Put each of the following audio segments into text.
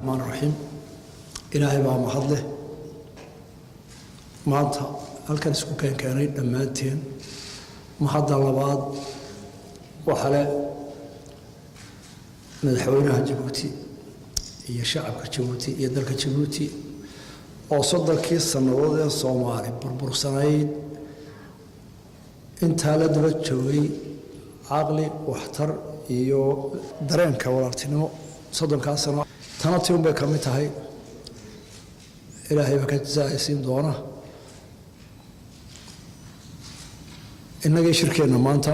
Raxmaan raxiim. Ilaahay baa mahad leh maanta halkan isku keenkeenay dhammaanteen. Mahadda labaad waxaa le madaxweynaha Jabuuti iyo shacabka Jabuuti iyo dalka Jabuuti oo 30kii sannadood ee Soomaali burbursanayd intaa la daba joogay caqli, waxtar iyo dareenka walaaltinimo 30kaa sano. Tana ti un bay ka mid tahay. Ilaahay baa ka jazaaysiin doona. Innagii shirkeenna maanta,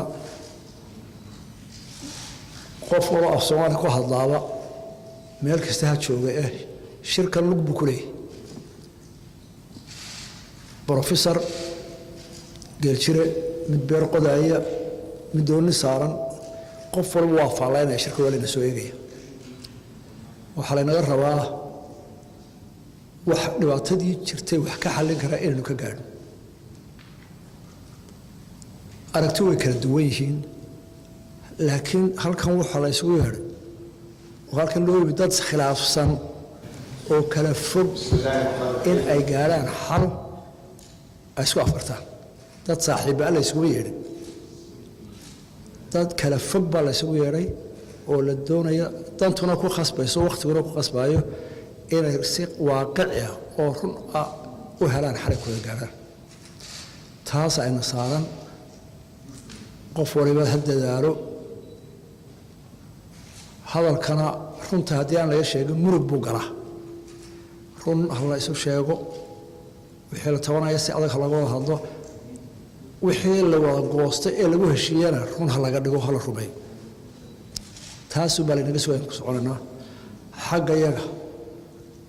qof waloo af Soomaali ku hadlaaba meel kasta ha jooga shirkan lug buu ku leeyahy. Brofesor geeljire, mid beer qodaaya, mid dooni saaran, qof walba waa faallaynaya shirka, waa layna soo eegaya. Waxaa laynaga rabaa wax dhibaatadii jirtay wax ka xallin karaa inaynu ka gaadhno. Aragti way kala duwan yihiin, laakiin halkan waxaa la isugu yeedhay oo halkan loo yimi dad khilaafsan oo kala fog in ay gaadhaan xal ay isku afgartaan. Dad saaxiibbaa la isugu yeedhay, dad kala fog baa la isugu yeedhay oo la doonaya, dantuna ku khasbayso, wakhtiguna ku khasbayo, inay si waaqici ah oo run ah u helaan xalay kula gaadhaan. Taas ayna saaran. Qof waliba ha dadaalo. Hadalkana runta haddii aan laga sheegin, murug buu galaa. Run ha la isu sheego. Wixii la tabanaya si adag ha laga wada hadlo. Wixii la wada goostay ee lagu heshiiyana run ha laga dhigo, ha la rumeeyo. Taasuu baa laynaga sugayan ku soconaynaa. Xagga yaga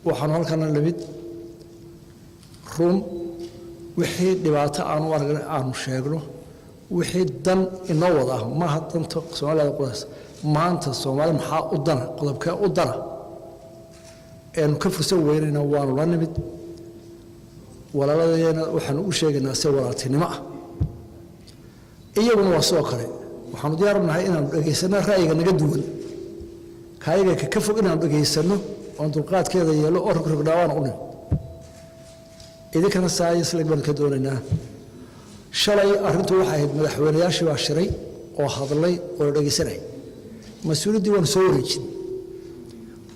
waxaanu halkana nimid run. Wixii dhibaato aanu aragna aanu sheegno, wixii dan inoo wada ah. Maaha danta Soomaalida qudaas maanta. Soomaali maxaa u dana? Qodobkee u dana eenu ka fursan weynayna waanu la nimid. Walaaladeena waxaanu u sheegaynaa si walaaltinimo ah, iyaguna waa sidoo kale. Waxaanu diyaar nahay inaanu dhegaysano ra'yiga naga duwan, kaayaga ka fog inaanu dhegaysano oon dulqaadkeeda yeelo oo rogrognaa waanu u nimid. Idinkana saayislag baanu ka doonaynaa. Shalay arrintu waxay ahayd madaxweynayaashii baa shiray oo hadlay oo la dhegaysanayay. Mas-uuliyaddii waanu soo wareejin,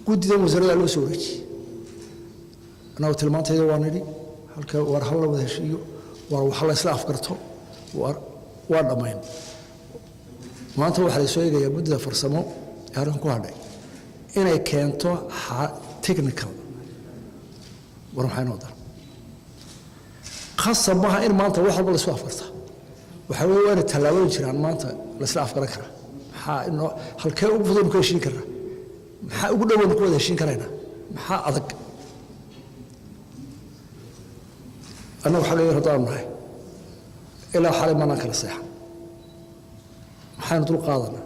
guddidan wasaaradda loo soo wareejiyey. Annagu tilmaantayda waa nidhi halka waar hal la wada heshiiyo, waar wax la isla afgarto, waar waa dhammayn. Maanta waxaa la soo eegayaa guddida farsamo ee halkan ku hadhay inay keento technical. War maxay noo daran? Khasab maaha in maanta wax walba la isku afgarta. Waxaa weeye waa inay tallaabooyin jiraan maanta la isla afgaran karaa. Maxaa inoo halkee ugu fudud ku heshiin karnaa? Maxaa ugu dhoweyn ku wada heshiin karaynaa? Maxaa adag? Annagu xagga yar haddaanu nahay, ilaa xalay maanaan kala seexan. Maxaynu dul qaadanaa?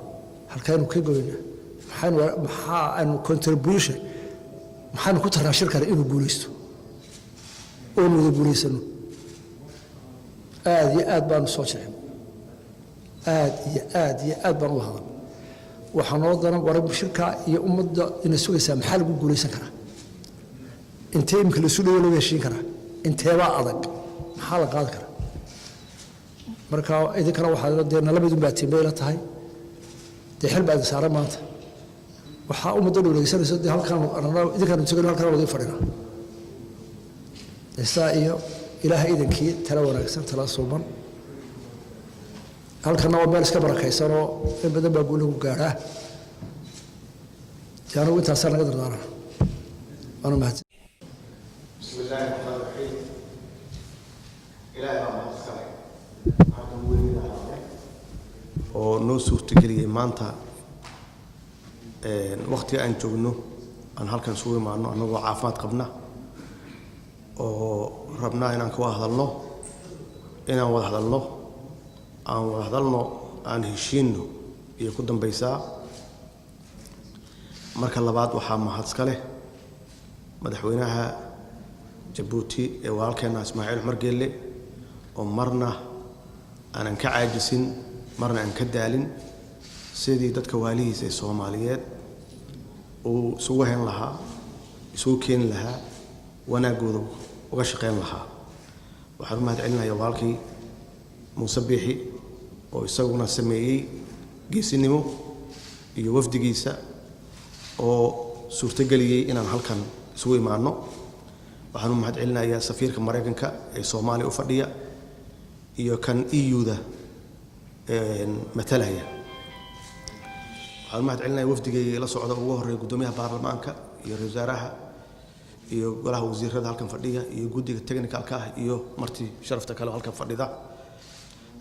Halkaynu ka goynaa? Maxaynu maxaa aynu contribution maxaynu ku tarnaa shirkana inuu guulaysto oonu wada guulaysano? Aad iyo aad baanu soo jecin, aad iyo aad iyo aad baan uga hadal. Waxaa noo daran war shirka iyo ummadda ina sugaysaa. Maxaa lagu guulaysan karaa? Intee imika laisu dhawo laga heshiin karaa? Inteebaa adag? Maxaa la qaadi karaa? Marka idinkana waxaa dee nala midun baa tiimbay la tahay. Dee xil baa idin saaran maanta. Waxaa ummadda dhow dhegeysanayso. Dee halkaan idinkaanu sugayno, halkaan wadin fadhinaa. Saa iyo Ilaahay idinkii tala wanaagsan, tala suuban. Halkanna waa meel iska barakaysanoo in badan baa guul lagu gaadhaa. Dee anigu intaasaa naga dardaaran, waana mahadsan. بسم الله الرحمن الرحيم. Ilaahay baa mahad iskale, waxaan ugu weynaa oo noo suurtageliyey maanta waqtiga aan joogno aan halkan isugu imaano annagoo caafimaad qabna oo rabnaa inaan ka wada hadalno, inaan wada hadalno, aan wada hadalno, aan heshiinno iyo ku dambaysaa. Marka labaad, waxaa mahad iska leh madaxweynaha Jabuuti ee walaalkeena Ismaaciil Cumar Geelle oo marna aanan ka caajisin, marna aan ka daalin sidii dadka waalihiisa ee Soomaaliyeed uu isugu hayn lahaa. isugu keeni lahaa, wanaagooda uga shaqayn lahaa. Waxaan u mahad celinayaa walaalkii Muuse Biixi oo isaguna sameeyey geesinimo iyo wafdigiisa oo suurtogeliyey inaan halkan isugu imaanno. Waxaan u mahad celinayaa safiirka Maraykanka ee Soomaaliya u fadhiya iyo kan EU-da matalaya. Waxaan u mahad celinaya wafdigayga la socda, ugu horreeya guddoomiyaha baarlamaanka iyo ra wasaaraha iyo golaha wasiirada halkan fadhiya iyo guddiga technicalka ah iyo marti sharafta kale oo halkan fadhida.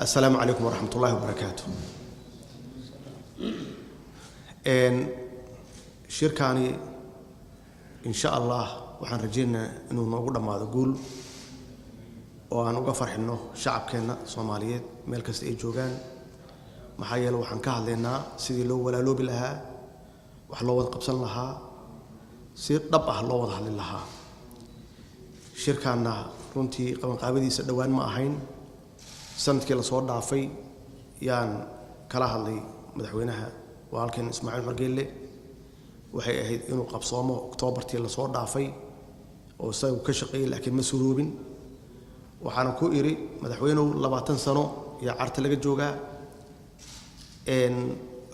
Assalaamu calaykum waraxmat ullahi wabarakaatu. Shirkaani insha Allah waxaan rajaynaynaa inuu noogu dhammaado guul oo aan uga farxinno shacabkeenna Soomaaliyeed meel kasta ay joogaan. Maxaa yeele, waxaan ka hadlaynaa sidii loo walaaloobi lahaa, wax loo wada qabsan lahaa, si dhab ah loo wada hadli lahaa. Shirkaanna runtii qabanqaabadiisa dhowaan ma ahayn. Sanadkii lasoo dhaafay yaan kala hadlay madaxweynaha walaalkeen Ismaaciil Cumar Geelle. Waxay ahayd inuu qabsoomo Oktoobartii lasoo dhaafay oo isagu ka shaqeeyey, laakiin ma suroobin. Waxaana ku idhi, madaxweynuhu, 20 sano iyo Carta laga joogaa,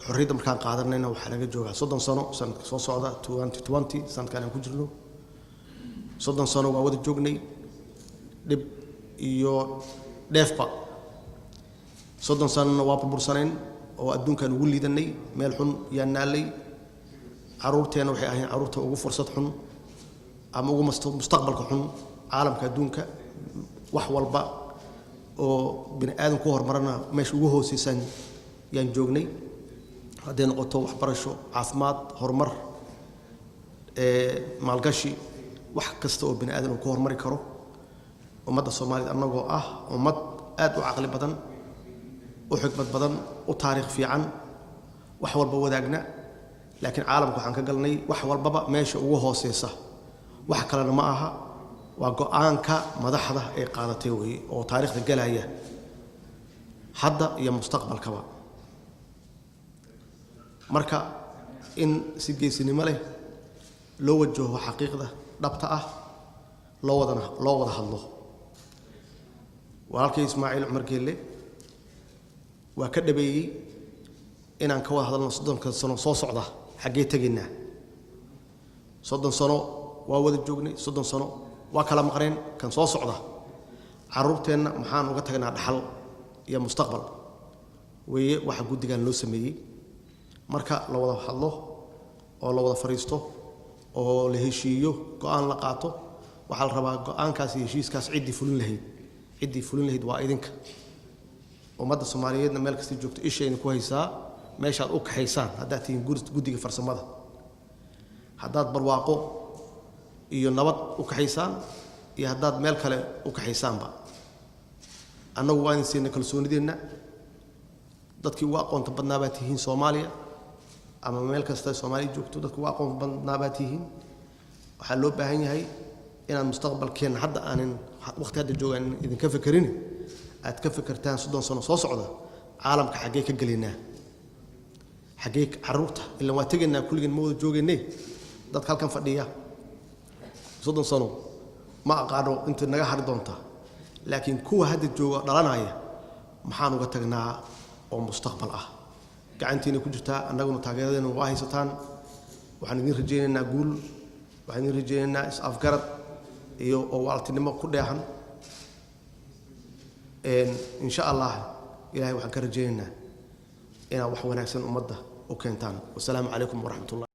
xorriyadda markaan qaadanayna waxaa laga joogaa 30 sano. Sanadka soo socda, 2020, sanadkan aan ku jirno, 30 sano waa wada joognay, dhib iyo dheefba. 30 sanona waa burbursanayn oo adduunkaan ugu liidanay, meel xun yaan naallay. Carruurteenna waxay ahayn carruurta ugu fursad xun ama ugu mustaqbalka xun caalamka adduunka. Wax walba oo bini aadan ku horumarana meesha ugu hooseysaan yaan joognay, hadday noqoto waxbarasho, caafimaad, horumar, maalgashi, wax kasta oo bini aadan uu ku horumari karo. Ummadda Soomaaliyed, annagoo ah ummad aad u caqli badan, u xikmad badan, u taariikh fiican, wax walba wadaagna, laakiin caalamka waxaan ka galnay wax walbaba meesha ugu hooseysa. Wax kalena ma aha, waa go-aanka madaxda ay qaadatay weeye oo taariikhda galaya hadda iyo mustaqbalkaba. Marka in si geesinimo leh loo wajaho xaqiiqda dhabta ah, loo wadana loo wada hadlo. Walaalkay Ismaaciil Cumar Geelle waa ka dhabeeyey inaan ka wada hadalno 30-ka sano soo socda xaggee tegaynaa. 30 sano waa wada joognay, 30 sano waa kala maqneen. Kan soo socda carruurteenna maxaan uga tagnaa dhaxal iyo mustaqbal weeye waxa guddigan loo sameeyey. Marka la wada hadlo oo la wada fadhiisto oo la heshiiyo, go-aan la qaato, waxaa la rabaa go-aankaas iyo heshiiskaas ciddii fulin lahayd. Ciddii fulin lahayd waa idinka. Ummadda Soomaaliyeedna meel kasta joogto isha idinku haysaa meeshaad u kaxaysaan. Haddaad tihiin guddiga farsamada, haddaad barwaaqo iyo nabad u kaxaysaan iyo haddaad meel kale u kaxaysaanba, annagu waa idin siinay kalsoonideenna. Dadkii ugu aqoonta badnaa baa tihiin Soomaaliya ama meel kasta Soomaaliya joogto, dadka ugu aqoon badnaa baa tihiin. Waxaa loo baahan yahay inaad mustaqbalkeenna hadda aanin waqti hadda joogaan idinka fekerin, aad ka fekertaan 30 sano soo socda caalamka xaggee ka gelaynaa, xaggee carruurta. Ilan waa tegaynaa, kulligeen ma wada joogaynee. Dadka halkan fadhiya 30 sano ma aqaano inta naga hari doonta, laakiin kuwa hadda jooga dhalanaya maxaan uga tagnaa oo mustaqbal ah? Gacantiina ku jirtaa, annaguna taageeradeena waa haysataan. Waxaan idiin rajaynaynaa guul, waxaan idiin rajaynaynaa is-afgarad iyo oo walaaltinimo ku dheehan. Insha Allah Ilahay waxaan ka rajaynaynaa inaad wax wanaagsan ummadda u keentaan. Wasalaamu calaykum waraxmat ullah.